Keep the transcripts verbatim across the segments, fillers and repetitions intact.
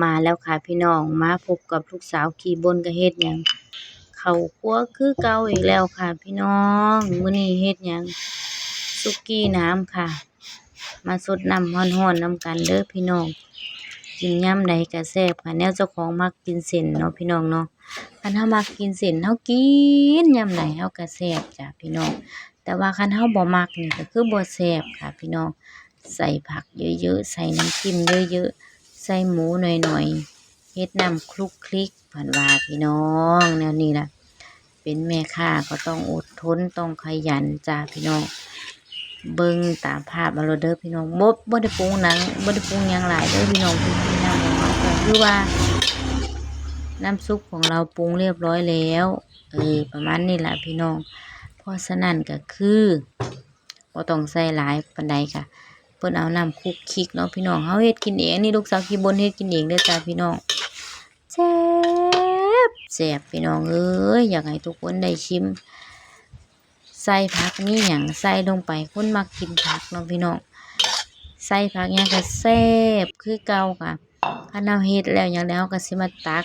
มาแล้วค่ะพี่น้อง มาพบกับลูกสาวขี้บ่น ก็เฮ็ดหยัง เข้าครัวคือเก่าอีกแล้วค่ะพี่น้อง มื้อนี้เฮ็ดหยัง สุกี้น้ำค่ะ มาซดน้ำร้อนๆนำกันเด้อพี่น้อง กินยามใดก็แซ่บค่ะ แนวเจ้าของมักกินเส้นเนาะพี่น้องเนาะ คันเฮามักกินเส้น เฮากินยามใดเฮาก็แซ่บจ้ะพี่น้อง แต่ว่าคันเฮาบ่มักนี่ก็คือบ่แซ่บค่ะพี่น้อง ใส่ผักเยอะๆ ใส่น้ำจิ้มเยอะๆ ใส่หมูหน่อยๆ เฮ็ดน้ำคลุกคลิก เพิ่นว่าพี่น้อง แนวนี้ล่ะ เป็นแม่ค้าก็ต้องอดทน ต้องขยันจ้าพี่น้อง เบิ่งตามภาพเอาโลดเด้อพี่น้อง บ่ บ่ได้ปรุงหยัง บ่ได้ปรุงหยังหลายเด้อพี่น้อง พริกน้ำของเราก็คือว่า น้ำซุปของเราปรุงเรียบร้อยแล้ว เออ ประมาณนี้ล่ะพี่น้อง เพราะฉะนั้นก็คือ บ่ต้องใส่หลายปานใดค่ะ เพิ่นเอาน้ำคลุกคลิกเนาะพี่น้อง เฮาเฮ็ดกินเอง นี่ลูกสาวขี้บ่นเฮ็ดกินเองเด้อจ้าพี่น้อง แซ่บ แซ่บพี่น้องเอ้ย อยากให้ทุกคนได้ชิม ใส่ผักมีหยังใส่ลงไป คนมักกินผักเนาะพี่น้อง ใส่ผักหยังก็แซ่บคือเก่าค่ะ คันเฮาเฮ็ดแล้วหยังแล้ว เฮาก็สิมาตัก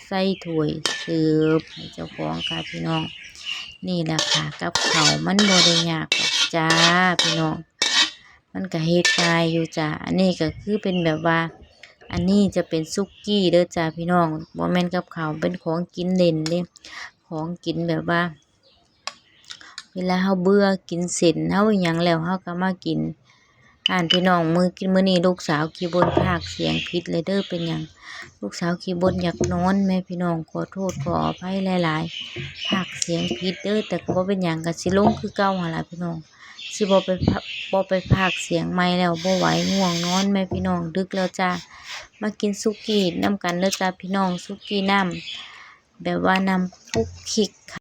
ใส่ถ้วยเสิร์ฟให้เจ้าของค่ะพี่น้อง นี่แหละค่ะ กับข้าวมันบ่ได้ยากดอกจ้าพี่น้อง มันก็เฮ็ดง่ายอยู่จ้า อันนี้ก็คือเป็นแบบว่า อันนี้จะเป็นสุกี้เด้อจ้าพี่น้อง บ่แม่นกับข้าว เป็นของกินเล่นเด้ ของกินแบบว่า เวลาเฮาเบื่อกินเส้น เฮาอิหยังแล้ว เฮาก็มากิน อ่านพี่น้อง มื้อกินมื้อนี้ลูกสาวขี้บ่นพากย์เสียงผิดเลยเด้อ เป็นหยัง ลูกสาวขี้บ่นอยากนอนแหมพี่น้อง ขอโทษขออภัยหลายๆ พากย์เสียงผิดเด้อ แต่ก็บ่เป็นหยัง ก็สิลงคือเก่าหั่นล่ะพี่น้อง สิบ่ไปพะ บ่ไปพากย์เสียงใหม่แล้ว บ่ไหว ง่วงนอนแหมพี่น้อง ดึกแล้วจ้า มากินสุกี้นำกันเด้อจ้าพี่น้อง สุกี้น้ำ แบบว่าน้ำคลุกคลิกค่ะ